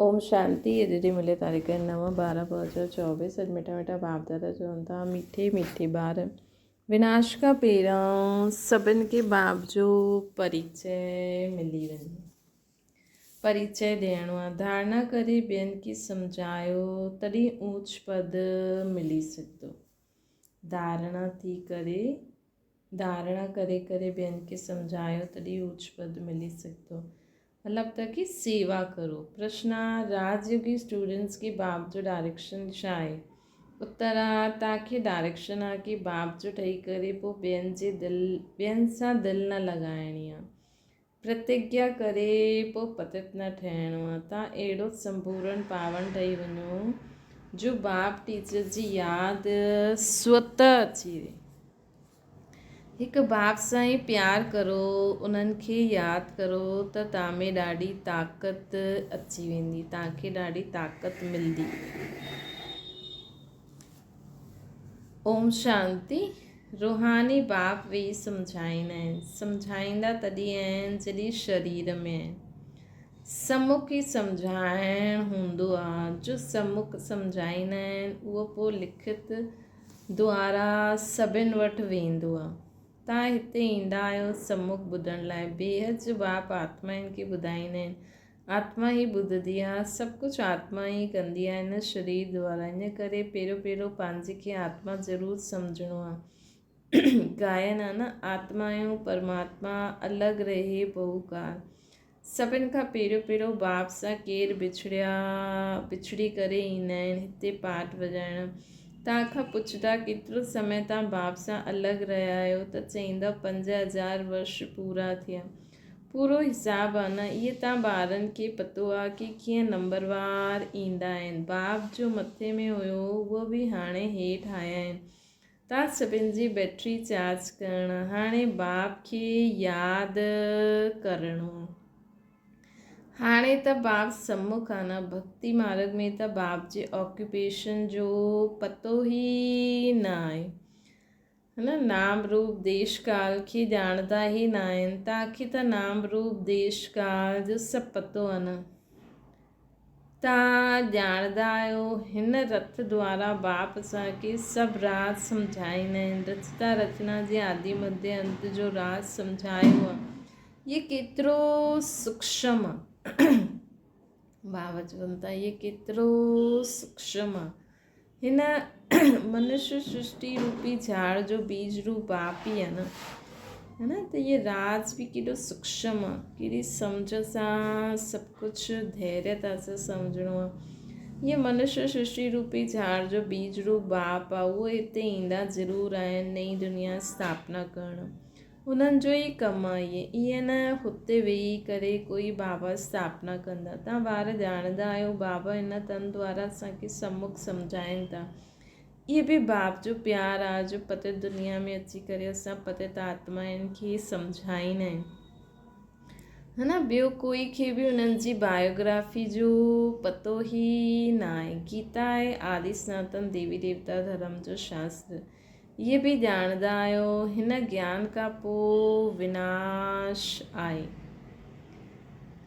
اوم شانتي اڄ جي ملي تاريخ 9/12 2024 اڄ مٺا مٺا باپ دادا چون ٿا مٺي مٺي ٻار وناش کان پهريان سڀن کي باپ جو پريچي ملي وڃي پريچي ڏيڻو آ ڌارڻا ڪري ٻين کي سمجهايو تڏهن اوچ پد ملي سگهندو ڌارڻا ٿي ڪري ڌارڻا ڪري ڪري ٻين کي سمجهايو تڏهن اوچ پد ملي سگهندو مطلب ته ڪي سيوا ڪرو. پرشن آ، راج يوگي اسٽوڊنٽس کي باپ جو ڊائريڪشن ڇا آهي؟ اتر آ، توهان کي ڊائريڪشن آ ڪي باپ جو ٺهي ڪري پوء ٻين جي دل ٻين سان دل نه لڳائڻي آ. پرتگيا ڪري پوء پتت نه ٺهڻو آ. توهان اهڙو سمپورڻ پاون ٺهي وڃو جو باپ ٽيچر جي ياد سوته اچي وي. هڪ باپ سان ئي پيار ڪرو، انهن کي ياد ڪرو ته توهان ۾ ڏاڍي طاقت اچي ويندي، توهان کي ڏاڍي طاقت ملندي. اوم شانتي. روحاني باپ ويهي سمجهائيندا آهن. سمجهائيندا تڏهن آهن جڏهن شرير ۾ آهن. سمک ئي سمجهائڻ هوندو آهي. جو سمک سمجهائيندا آهن اهو پوء لکت دوارا سڀن وٽ ويندو آ. تان هتي ايندا آهيو سمک ٻڌڻ لاء. بيحد جو باپ آتمائن کي ٻڌائيندا آهن. آتما ئي ٻڌندي آ. سڀ ڪجهه آتما ئي ڪندي آ هن شرير دوارا. ان ڪري پهريون پهريون پنهنجي کي آتما ضرور سمجهڻو آ. ڳائن آ نه آتما آهيون پرماتما الڳ رهي بهو ڪال. سڀن کان پهريون پهريون باپ سان ڪير بڇڙيا بڇڙي ڪري ايندا آهن هتي پاٽ وڄائڻ. توهان کان پڇندا ڪيترو سمي توهان باپ سان الڳ رهيا آهيو ته چئيندؤ 5000 ورش پورا ٿيا. پورو حساب آ نه اهي توهان ٻارن کي پتو آ ڪي ڪيئن نمبروار ايندا آهن. باپ جو مٿي ۾ هيو اهو به هاڻي هيٺ آيا آهن. تان سڀن جي بيٽري چارج ڪرڻ هاڻي باپ کي ياد ڪرڻو. هاڻي ته باپ سمک آ نه ڀڳتي مارگ ۾ ته باپ جي آڪيوپيشن جو پتو ئي نه آهي نه نام روپ ديش ڪال کي ڄاڻندا ئي نه آهن تان کي ته نام روپ ديش ڪال جو سڀ پتو آ نه. توهان ڄاڻندا آهيو، هن رٿ دوارا باپ اسان کي سڀ راز سمجهائيندا آهن. رچتا رچنا جي آدي مڌيه انت جو راز سمجهايو آهي. هي ڪيترو سوڪشم آهي. ڀاو چون ٿا هي ڪيترو سوڪشم آهي. هن منشيه سرشٽي روپي جھاڙ جو بيج روپ باپ ئي آهي نه ها نه ته هي راز به ڪيڏو سوڪشم آهي ڪيڏي سمجھ سان سڀ ڪجھ ڌيريتا سان سمجھڻو آهي هي منشيه سرشٽي روپي جھاڙ جو بيج روپ باپ آهي اهو هتي ايندا ضرور آهن نئين دنيا اسٿاپنا ڪرڻ انهن جو ئي ڪم آ اهي. ائين نه هتي ويهي ڪري ڪوئي بابا اسٿاپنا ڪندا. توهان ٻار ڄاڻندا آهيو بابا هن تن دوارا اسان کي سمک سمجهائين ٿا. اهي به باپ جو پيار آ جو پتت دنيا ۾ اچي ڪري اسان پتت آتمائن کي سمجهائيندا آهن. ها نه ٻيو ڪوئي کي به انهن جي بايوگرافي جو پتو ئي ناهي. گيتا آهي آدي سناتن ديوي ديوتا ڌرم جو شاستر. اهي به ڄاڻندا آهيو هن گيان کان پوء وناش آهي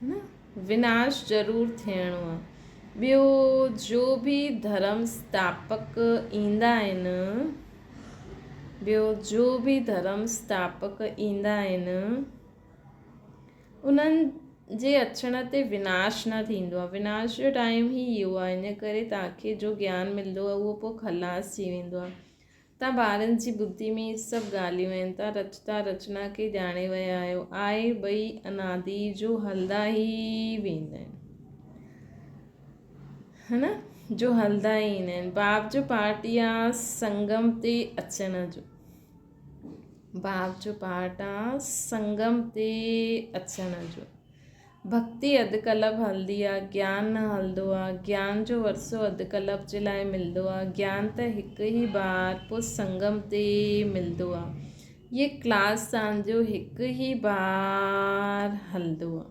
نه وناش ضرور ٿيڻو آهي ٻيو جو به ڌرم اسٿاپڪ ايندا آهن ٻيو جو به ڌرم اسٿاپڪ ايندا آهن انهن جي اچڻ تي وناش نه ٿيندو آهي وناش جو ٽائيم ئي اهو آهي ان ڪري توهان کي جو گيان ملندو آهي اهو پوء خلاص ٿي ويندو آهي توهان ٻارن جي ٻڌي ۾ هي سڀ ڳالهيون آهن توهان رچتا رچنا کي ڄاڻي ويا آهيو آهي ٻئي انادي جو هلندا ئي ويندا آهن ها نه جو هلندا ئي ايندا آهن باپ جو پارٽ آ سنگم تي اچڻ جو باپ جو پارٽ آ سنگم تي اچڻ جو. ڀڳتي اڌ ڪلپ هلندي آ، گيان نه هلندو آ. گيان جو ورثو اڌ ڪلپ جي لاء ملندو آ. گيان ته هڪ ئي بار پوء سنگم تي ملندو آ. هيء ڪلاس تان جو هڪ ئي بار هلندو آ.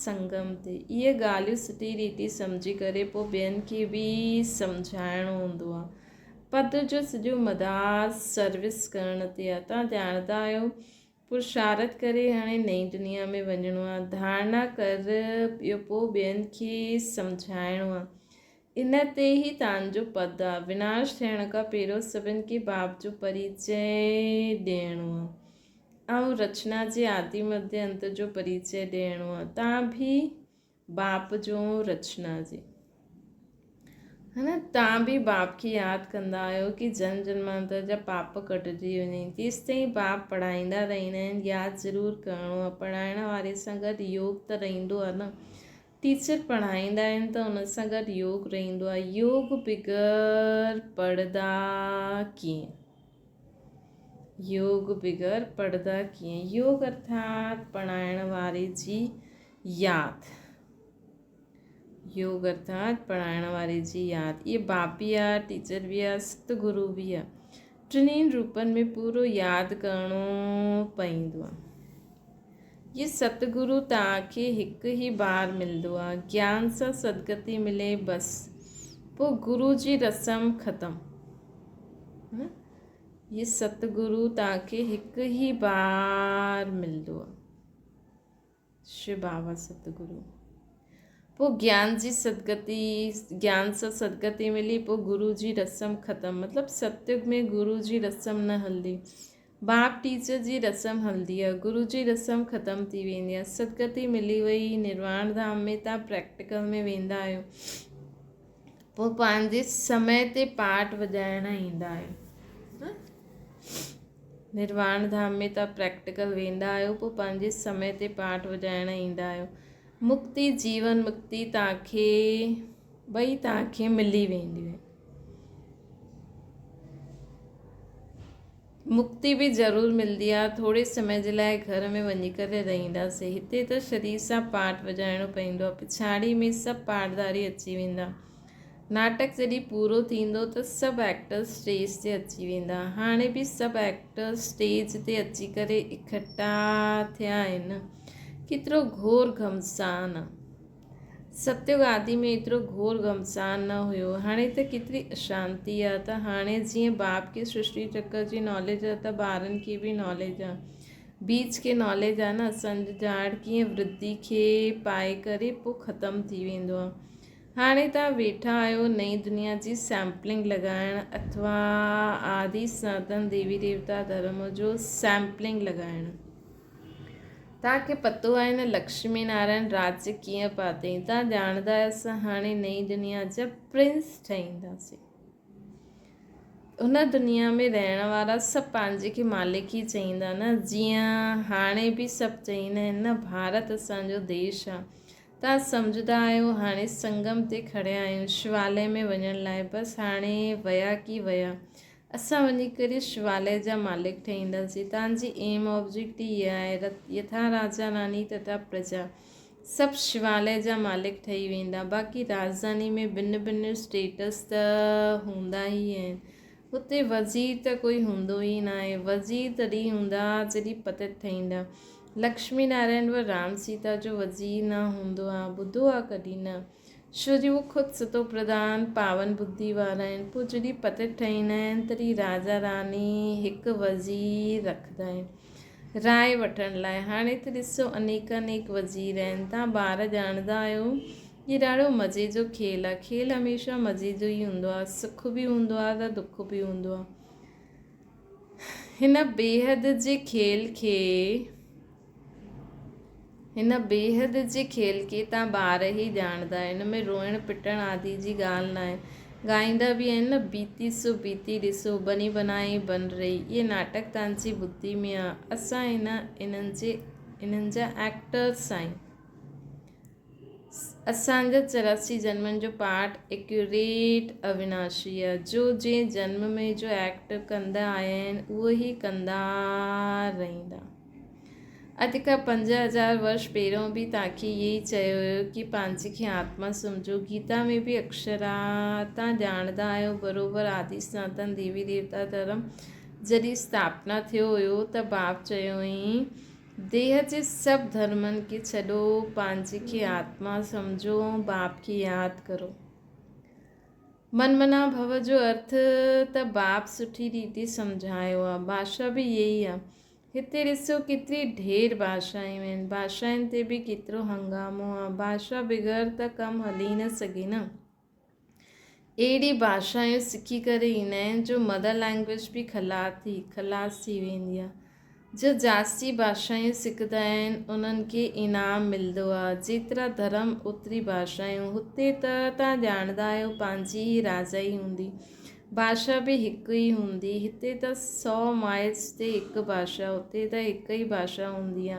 سنگم تي اهي ڳالهيون سٺي ريتي سمجهي ڪري پوء ٻين کي به سمجهائڻو هوندو آهي. پد جو سڄو مدار سروس ڪرڻ تي آهي. توهان ڄاڻندا آهيو پرشارٿ ڪري هاڻي نئين دنيا ۾ وڃڻو آ. ڌارڻا ڪر اهو پوء ٻين کي سمجهائڻو آ. ان تي ئي تان جو پد آ. وناش ٿيڻ کان پهريون سڀن کي باپ جو پريچئه ڏيڻو آ. ۽ رچنا جي آدي مڌيه انت جو پريچئه ڏيڻو آ. تان به باپ جو رچنا جي ها نه تان به باپ کي ياد ڪندا آهيو ڪي جنم جنمانتر جا پاپ ڪٽجي وڃي تيستائين باپ پڙهائيندا رهندا آهن ياد ضرور ڪرڻو آهي پڙهائڻ واري سان گڏ يوگ ته رهندو آهي نه ٽيچر پڙهائيندا آهن ته ان سان گڏ يوگ رهندو آهي يوگ بغير پڙهندا ڪيئن يوگ بغير پڙهندا ڪيئن يوگ ارٿات پڙهائڻ واري جي ياد، يوگ ارٿات پڙهائڻ واري جي ياد. اهي باپ به آ، ٽيچر به آ، ست گرو به آ. ٽنهي روپن ۾ پورو ياد ڪرڻو پئيندو آ. اهي ست گرو توهان کي هڪ ئي بار ملندو آ. گيان سان سدگتي ملي بس. پوء گرو جي رسم ختم. اهي ست گرو توهان کي هڪ ئي بار ملندو آ. شو بابا ستگرو. پوء گيان جي سدگتي، گيان سان سدگتي ملي، پوء گرو جي رسم ختم. مطلب ستيگ ۾ گرو جي رسم نه هلندي. باپ ٽيچر جي رسم هلندي آهي. گرو جي رسم ختم ٿي ويندي آهي. سدگتي ملي وئي نرواڻ ڌام ۾ تان پريڪٽيڪل ۾ ويندا آهيو. پوء پنهنجي سمي تي پاٺ وڄائڻ ايندا آهيو. نرواڻ ڌام ۾ توهان پريڪٽيڪل ويندا آهيو پوء پنهنجي سمي تي پاٺ وڄائڻ ايندا آهيو. مڪتي جيون مڪتي توهان کي ٻئي توهان کي ملي وينديون آهن. مڪتي به ضرور ملندي آهي ٿوري سمي جي لاء گهر ۾ وڃي ڪري رهنداسين هتي ته شرير سان پاٺ وڄائڻو پوندو آهي پڇاڙي ۾ سڀ پاٺڌاري اچي ويندا. ناٽڪ جڏهن پورو ٿيندو ته سڀ ايڪٽرس اسٽيج تي اچي ويندا. هاڻي به سڀ ايڪٽرس اسٽيج تي اچي ڪري اڪٺا ٿيا آهن. ڪيترو گهور گهمسان آ. ستيگ آدي ۾ ايترو گهور گهمسان نه هيو. هاڻي ته ڪيتري اشانتي آ ته هاڻي جيئن باپ کي سرشٽي چڪر جي ناليج آ ته ٻارن کي به ناليج آ. بيج کي ناليج آ نه اسان جو جهاڙ ڪيئن ورڌي کي پائي ڪري پوء ختم ٿي ويندو آ. هاڻي توهان ويٺا آهيو نئين دنيا جي سيمپلنگ لڳائڻ اٿوا آدي سناتن ديوي ديوتا ڌرم جو سيمپلنگ لڳائڻ. توهان کي پتو آهي نه لڪشمي نارائڻ راڄ ڪيئن پاتئين. توهان ڄاڻندا آهيو اسان هاڻي نئين دنيا جا پرنس ٺهينداسين. هن دنيا ۾ رهڻ وارا سڀ پنهنجي کي مالڪ ئي چئيندا نه جيئن هاڻي به سڀ چئيندا آهن نه ڀارت اسان جو ديش آ. توهان سمجهندا آهيو هاڻي سنگم تي کڙيا آهيون شوالي ۾ وڃڻ لاء بس هاڻي ويا ڪي ويا اسان وڃي ڪري شوالي جا مالڪ ٺهينداسين توهان جي ايم آبجيڪٽ ئي اها آهي يٿا راجا راني تٿا پرجا سڀ شواليه جا مالڪ ٺهي ويندا. باقي راڄڌاني ۾ ڀن ڀن اسٽيٽس ته هوندا ئي آهن. هتي وزير ته ڪوئي هوندو ئي ناهي. وزير تڏهن هوندا جڏهن پتت ٺهيندا. لڪشمي نارائڻ و رام سيتا جو وزير نه هوندو آ. ٻڌو آ ڪڏهن نه. ڇو جي هو خود ستو پرڌان پاون ٻڌي وارا آهن. پوء جڏهن پتت ٺهيندا آهن تڏهن راجا راڻي هڪ وزير رکندا آهن. راء وٺڻ لاء. هاڻي ته ڏسو انيڪ انيڪ وزير آهن. توهان ٻار ڄاڻندا آهيو هي ڏاڍو مزي جو کيل آهي. کيل هميشه مزي جو ئي هوندو آهي. سک به هوندو آهي ته دک به هوندو آهي. هن بيحد جي کيل کي هن بيحد جي کيل کي توهان ٻار ئي ڄاڻندا آهيو. هن ۾ روئڻ پٽڻ آدي جي ڳالهه ناهي. ڳائيندا به آهن نه بيتي سو بيتي ڏسو، بني بنائي بن رهي. اهي ناٽڪ توهان جي ٻڌي ۾ آ. اسان هن انهن جي انهن جا ايڪٽرس آهيون. اسان جا 84 جنمن جو پارٽ ايڪيوريٽ اوناشي آ. جو جنهن جنم ۾ جو ايڪٽ ڪندا آيا آهن اهو ئي ڪندا رهندا. اڄ کان 5000 ورش پهريون به توهان کي اهي ئي چيو ويو ڪي پنهنجي کي آتما سمجهو. گيتا ۾ به اڪشر آ. توهان ڄاڻندا آهيو بروبر آدي سناتن ديوي ديوتا ڌرم جڏهن اسٿاپنا ٿيو هيو ته باپ چيو هئائين ديهه جي سڀ ڌرمن کي ڇڏو پنهنجي کي آتما سمجهو ۽ باپ کي ياد ڪرو. من منا ڀو جو ارٿ ته باپ سٺي ريتي سمجهايو آ. ڀاشا به اهي ئي آ. هتي ڏسو ڪيتري ڍير ڀاشائون آهن. ڀاشائن تي به ڪيترو هنگامو آ. ڀاشا بغير ته ڪم هلي نه سگهي نه. اهڙي ڀاشائون سکي ڪري ايندا آهن جو مدر لينگويج به خلاص ٿي ويندي آ. جو جاستي ڀاشائون سکندا آهن انهن کي انعام ملندو آ. جيترا ڌرم اوتري ڀاشائون. هتي ته تان ڄاڻندا آهيو پنهنجي ئي راجائي هوندي. ڀاشا به هڪ ئي هوندي. هتي ته سئو مائلز تي هڪ ڀاشا اتي ته هڪ ئي ڀاشا هوندي آ.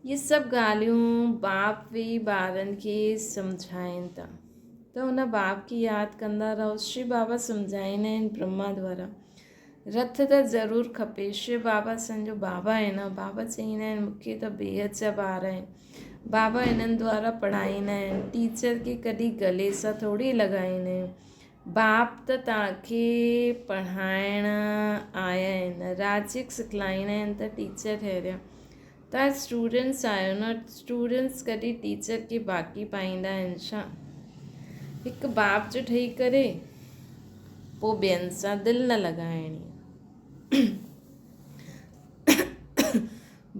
اهي سڀ ڳالهيون باپ ويهي ٻارن کي سمجهائين ٿا ته ان باپ کي ياد ڪندا رهو. شو بابا سمجهائيندا آهن برهما دوارا. رٿ ته ضرور کپي. شو بابا اسان جو بابا آهي نه. بابا چئيندا آهن مون کي ته بيحد جا ٻار آهن. بابا انهن دوارا پڙهائيندا آهن. ٽيچر کي ڪڏهن گلي سان ٿوري لڳائيندا آهيون. باپ ته توهان کي پڙهائڻ آيا آهن. راجيڪ سکلائيندا آهن ته ٽيچر ٺهريا. توهان اسٽوڊنٽس آهيو نه. اسٽوڊنٽس ڪڏهن ٽيچر کي باقي پائيندا آهن ڇا؟ هڪ باپ جو ٺهي ڪري پوء ٻين سان دل نه لڳائڻي.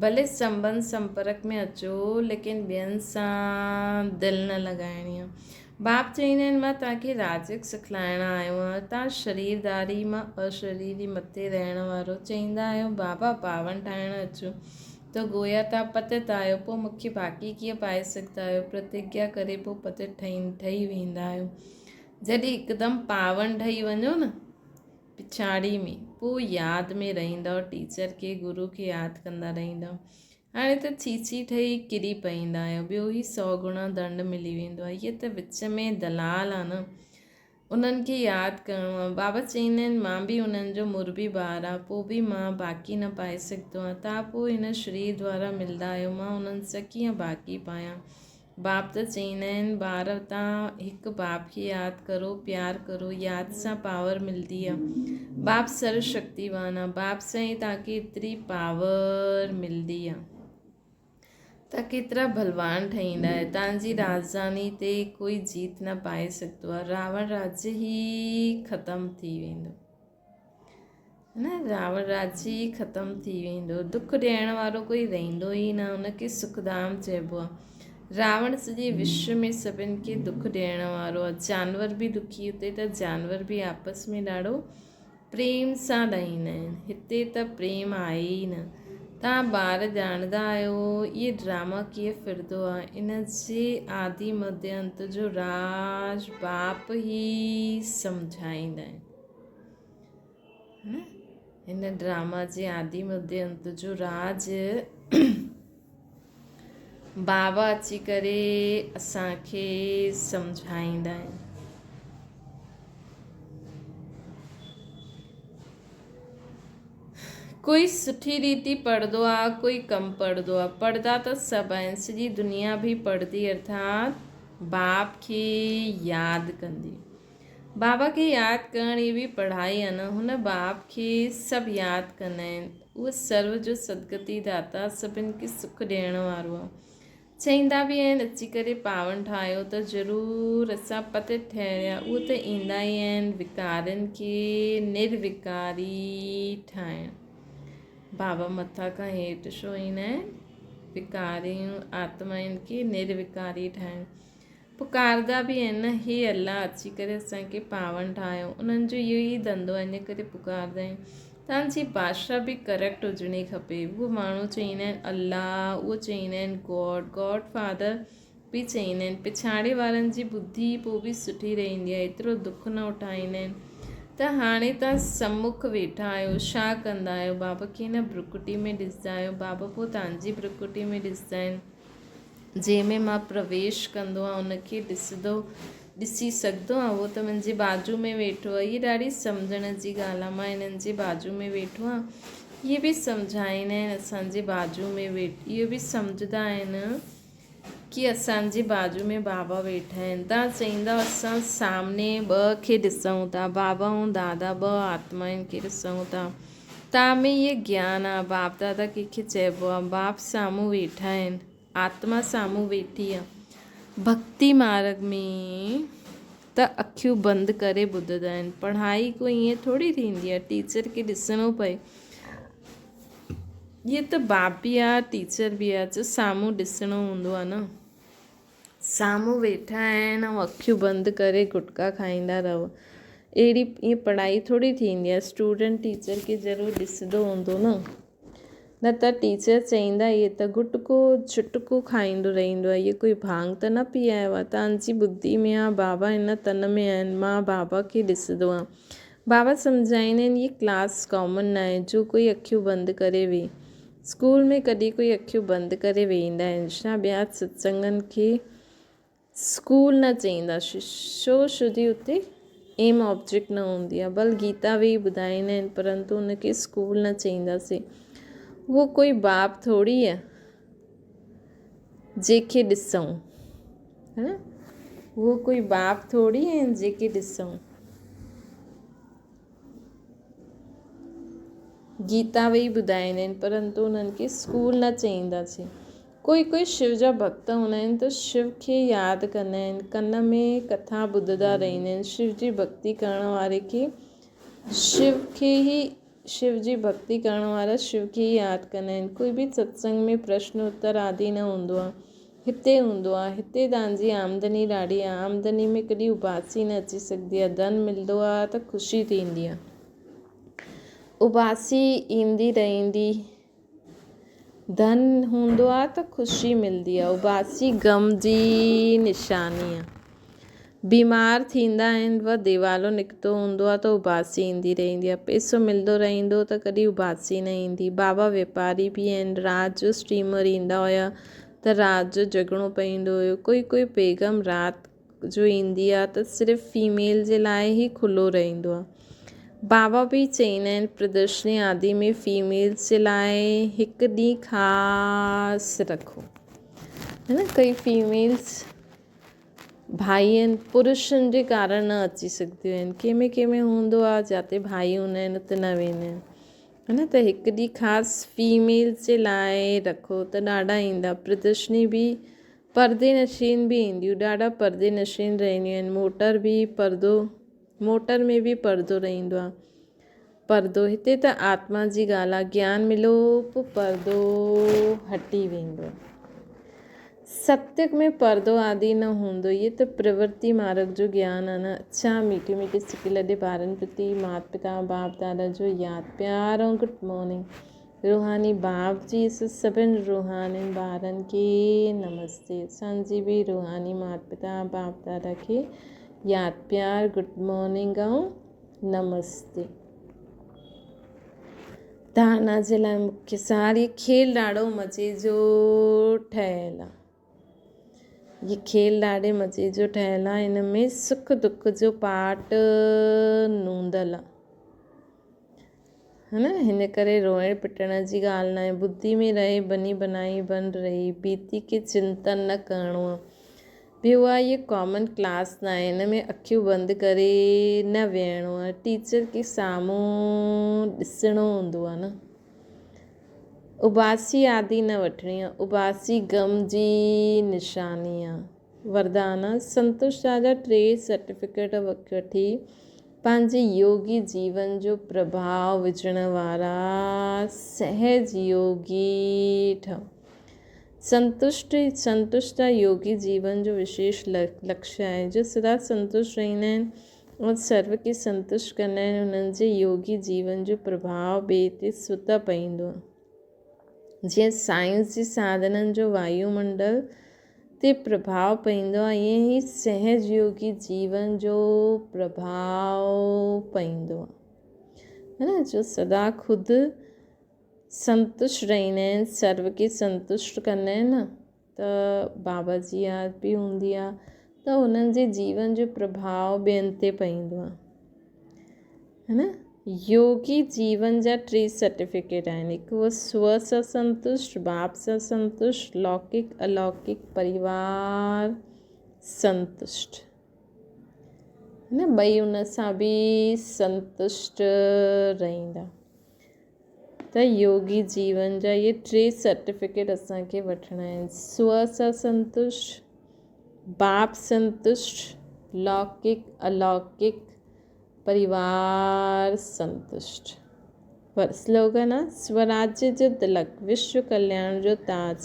ڀلي سنٻنڌ سمپرڪ ۾ اچو ليڪن ٻين سان دل نه لڳائڻي آهي. باپ چئيندا آهن مان توهان کي راجڪ سکلائڻ آيو آهيان توهان شريرداري مان اشريري مٿي رهڻ وارو چئيندا آهيو بابا پاون ٺاهڻ اچو ته گويا توهان پتت آهيو پوء مون کي باقي ڪيئن پائي سگهندا آهيو پرتگيا ڪري پوء پتت ٺهي ويندا آهيو جڏهن هڪدم پاون ٺهي وڃو نه پڇاڙي ۾ پوء ياد ۾ رهندؤ ٽيچر کي گرو کي ياد ڪندا رهندؤ هاڻي ته ڇيڇي ٺهي ڪري پئيندا آهيو ٻيو هي سو گڻا دنڊ ملي ويندو آهي هيء ته وچ ۾ دلال آ نه انهن کي ياد ڪرڻو آ بابا چئيندا آهن مان به انهن جو مربي ٻار آ پوء به مان باقي نه پائي سگهندو آهيان تان پوء هن شرير دوارا ملدا آهيو مان انهن سان ڪيئن باقي پايان باپ ته چئيندا آهن ٻار تان هڪ باپ کي ياد ڪرو پيار ڪرو ياد سان پاور ملدي آ باپ سرو شڪتيوان آ باپ سان ئي تان کي ايتري پاور ملدي آ تان ڪيترا ڀلوان ٺهيندا آهيو تان جي راڄڌاني تي ڪوئي جيت نه پائي سگهندو آ راوڻ راڄ ئي ختم ٿي ويندو. نه راوڻ راڄ ئي ختم ٿي ويندو. دک ڏيڻ وارو ڪوئي رهندو ئي نه، ان کي سکڌام چئبو آهي. راوڻ سڄي وشو ۾ سڀن کي دک ڏيڻ وارو آهي. جانور به دکي اتي ته جانور به آپس ۾ ڏاڍو پريم سان رهندا آهن. هتي ته پريم آهي ئي نه. توهان ٻار ڄاڻندا آهيو اهي ڊراما ڪيئن ڦرندو آهي. ان جي آدي مڌيه انت جو راز باپ ئي سمجهائيندا آهن. هن ڊراما جي آدي مڌي انت جو راز بابا اچي ڪري اسان کي سمجهائيندا آهن. ڪوئي سٺي ريتي پڙهندو آ ڪوئي ڪم پڙهندو آ پڙهندا ته سڀ آهن سڄي دنيا به پڙهندي ارٿات باپ کي ياد ڪندي. بابا کي ياد ڪرڻ هي به پڙهائي آهي نه هن باپ کي سڀ ياد ڪندا آهن اهو سرو جو سدگتي داتا سڀن کي سک ڏيڻ وارو آهي چئيندا به آهن اچي ڪري پاون ٺاهيو ته ضرور اسان پتت ٺهريا اهو ته ايندا ئي آهن وڪارين کي نروڪاري ٺاهڻ بابا مٿا کان هيٺ ڇو ايندا آهن وڪاريون آتمائن کي نروڪاري ٺاهڻ پڪاردا به آهن نه هي الله اچي ڪري اسان کي پاون ٺاهيو انهن جو اهو ئي ڌنڌو آهي ان ڪري پڪاردا آهن توهان جي ڀاشا به ڪريڪٽ هجڻي کپي اهو ماڻهو چئيندا آهن الله اهو چئيندا آهن گاڊ گاڊ فادر به چئيندا آهن پڇاڙي وارن جي ٻڌي پوء به سٺي رهندي آهي ايترو دک نه اٺائيندا آهن ته هاڻي توهان سمک ويٺا آهيو ڇا ڪندا آهيو بابا کي نه برڪٽي ۾ ڏسندا آهيو بابا پوء توهان جي برڪٽي ۾ ڏسندا آهن جنهن ۾ مان پرويش ڪندو آهيان ان کي ڏسندو ڏسي سگهندو آهيان اهو ته منهنجي بازو ۾ ويٺو آهي هيء ڏاڍي سمجهڻ جي ڳالهه آهي مان هنن جي بازو ۾ ويٺو آهيان اهي به سمجهائيندا آهن اسان جي بازو ۾ ويٺ اهو به سمجهندا آهن ڪي اسان جي بازو ۾ بابا ويٺا آهن تان چئيندا اسان سامني ٻه کي ڏسون ٿا بابا ۽ دادا ٻه آتمائن کي ڏسون ٿا تان ۾ اهي گيان آ، باپ دادا ڪنهن کي چئبو آ، باپ سامهون ويٺا آهن، آتما سامهون ويٺي آ. ڀڳتي مارڳ ۾ ته اکيون بند ڪري ٻڌندا آهن. پڙهائي ڪو ائين ٿوري ٿيندي آ، ٽيچر کي ڏسڻو پئي. هي ته باپ به آ ٽيچر به آ جو سامهون ڏسڻو هوندو آ نه. سامهون ويٺا آهن ۽ اکيون بند ڪري گٽڪا کائيندا رهو. اهڙي ائين پڙهائي ٿوري ٿيندي آ. اسٽوڊنٽ ٽيچر کي ضرور ڏسندو هوندو نه. نه ته ٽيچر چئيندا هي ته گٽڪو جٽڪو کائيندو رهندو آ. هي ڪوئي ڀانگ ته نه پيايو آ. تان جي ٻڌي ۾ آ بابا هن تن ۾ آهن. مان بابا کي ڏسندو آ. بابا سمجهائيندا آهن هي ڪلاس ڪامن ناهي جو ڪوئي اکيون بند ڪري ويهي. اسڪول ۾ ڪڏهن ڪوئي اکيون بند ڪري ويهندا آهن ڇا؟ ٻيا ستسنگن کي اسڪول نه چئينداسين ڇو ڇو جي اتي ايم آبجيڪٽ نه هوندي آهي ڀل گيتا ويهي ٻڌائيندا آهن پرنتو ان کي اسڪول نه چئينداسين. اهو ڪوئي باپ ٿوري آهي جيڪي ڏسون ها نه اهو ڪوئي باپ ٿوري آهن جيڪي ڏسون. گيتا ويهي ٻڌائيندا آهن پرنتو انهن کي اسڪول نه چئينداسين. ڪوئي ڪوئي شو جا ڀڳت هوندا آهن ته شو کي ياد ڪندا آهن ڪن ۾ ڪٿا ٻڌندا رهندا آهن شو جي ڀڳتي ڪرڻ واري کي شو کي ئي شو جي ڀڳتي ڪرڻ وارا شو کي ئي ياد ڪندا آهن. ڪوئي به ستسنگ ۾ پرشن اتر آدي نه هوندو آهي. هتي هوندو آهي. هتي تان جي آمدني ڏاڍي آهي. آمدني ۾ ڪڏهن اٻاسي نه اچي سگهندي آهي. ڌن ملندو آهي ته خوشي ٿيندي آهي. اٻاسي ايندي رهندي. ڌن هوندو آ ته خوشي ملندي آ. اٻاسي غم جي نشاني آ. بيمار ٿيندا آهن و ديوالو نڪتو هوندو آ ته اٻاسي ايندي رهندي آ. پئسو ملندو رهندو ته ڪڏهن اٻاسي نه ايندي. بابا ويپاري به آهن. رات جو اسٽيمر ايندا هيا ته رات جو جڳڻو پوندو هيو. ڪوئي ڪوئي بيگم رات جو ايندي آ ته صرف فيميل جي لاء ئي کلو رهندو آ. بابا به چئيندا آهن پردرشني آدي ۾ فيميلز جي لاء هڪ ڏينهن خاص رکو. هي نه ڪئي فيميلز ڀائين پرشن جي ڪارڻ نه اچي سگهنديون آهن. ڪنهن ۾ ڪنهن ۾ هوندو آ جاتي ڀائي هوندا آهن اتي نه ويندا آهن. هي نه ته هڪ ڏينهن خاص فيميلز جي لاء رکو ته ڏاڍا ايندا. پردرشني به پردي نشين به اينديون، ڏاڍا پردي نشين رهنديون آهن، موٽر به پردو موٽر ۾ به پردو رهندو آهي، پردو هتي ته آتما جي ڳالهه آهي، گيان ملو پوء پردو هٽي ويندو آهي. ستيگ ۾ پردو آدي نه هوندو، هي ته پرورتي مارگ جو گيان آهي نه. اڇا ميٺي ميٺي سڪي لڏي ٻارن پرتي مات پتا باپ دادا جو ياد پيار ۽ گڊ مارننگ. روحاني باپ جي سڀن روحانين ٻارن کي نمستي. اسان جي به روحاني مات پتا باپ دادا کي ياد پيار گڊ مارننگ ۽ نمستي. ڌارنا جي لاء مکيه سار هي کيل ڏاڍو مزي جو ٺهيل آ. هي کيل ڏاڍي مزي جو ٺهيل آ. هن ۾ سک دک جو پاٽ نوندل آ. ها نه هن ڪري روئڻ پٽڻ جي ڳالهه ناهي. ٻڌي ۾ رهي بني بنائي بن رهي بيتي کي چنتن نه ڪرڻو آ. ٻيو آ هيء ڪامن ڪلاس ناهي هن ۾ اکيون بند ڪري نه ويهڻو آ. ٽيچر کي سامهون ڏسڻو هوندو آ نه. اٻاسي آدي نه وٺڻي آ. اٻاسي غم جي نشاني آ. وردان، سنتوش راجا ٽي سرٽيفڪيٽ وٺي پنهنجي يوگي جيون جو پرڀاء وجهڻ وارا سهج يوگي ٺهو. سنتشٽ، سنتشٽتا يوگي جيون جو وشيش لڪشيه آهي. جو سدا سنتشٽ رهندا آهن ۽ سرو کي سنتشٽ ڪندا آهن، انهن جي يوگي جيون جو پرڀاء ٻئي تي سوتا پوندو آهي. جيئن سائنس جي ساڌنن جو وايو منڊل تي پرڀاء پوندو آهي ائين ئي سهج يوگي جيون جو پرڀاء پوندو آهي نه جو سدا خود سنتشٽ رهندا آهن سرو کي سنتشٽ ڪندا آهن نه ته بابا جي ياد به هوندي آهي ته انهن جي جيون جو پرڀاء ٻين تي پوندو آهي ها نه يوگي جيون جا ٽي سرٽيفڪيٽ آهن هڪ هو سو سان سنتشٽ باپ سان سنتشٽ لوڪڪ الوڪڪ پريوار سنتشٽ ها نه ٻئي ان سان به سنتشٽ رهندا ته يوگي جيون جا اهي ٽي سرٽيفڪيٽ اسانکي وٺڻا آهن سو سان سنتشٽ باپ سنتشٽ لوڪڪ الوڪڪ پريوار سنتشٽ. سلوگن آ، سوراجيه جو تلڪ، وشو ڪلياڻ جو تاج،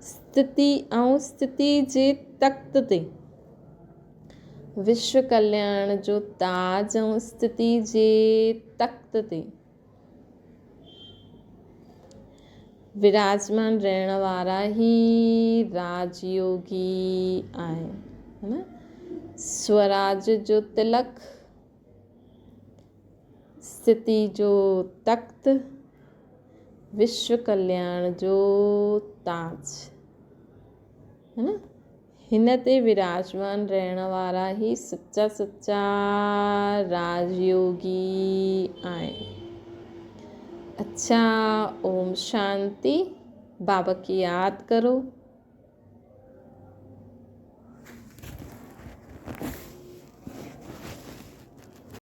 اسٿتي ۽ اسٿتي جي تخت تي، وشو ڪلياڻ جو تاج ۽ اسٿتي جي تخت تي وراجمان رهڻ وارا ئي راجيوگي آهن. ها نه؟ سوراج جو تلڪ، اسٿتي جو تخت، وشو ڪلياڻ جو تاج. ها نه؟ هن تي وراجمان رهڻ وارا ئي سچا سچا راجيوگي آهن. اڇا اوم شانتي. بابا کي ياد ڪرو.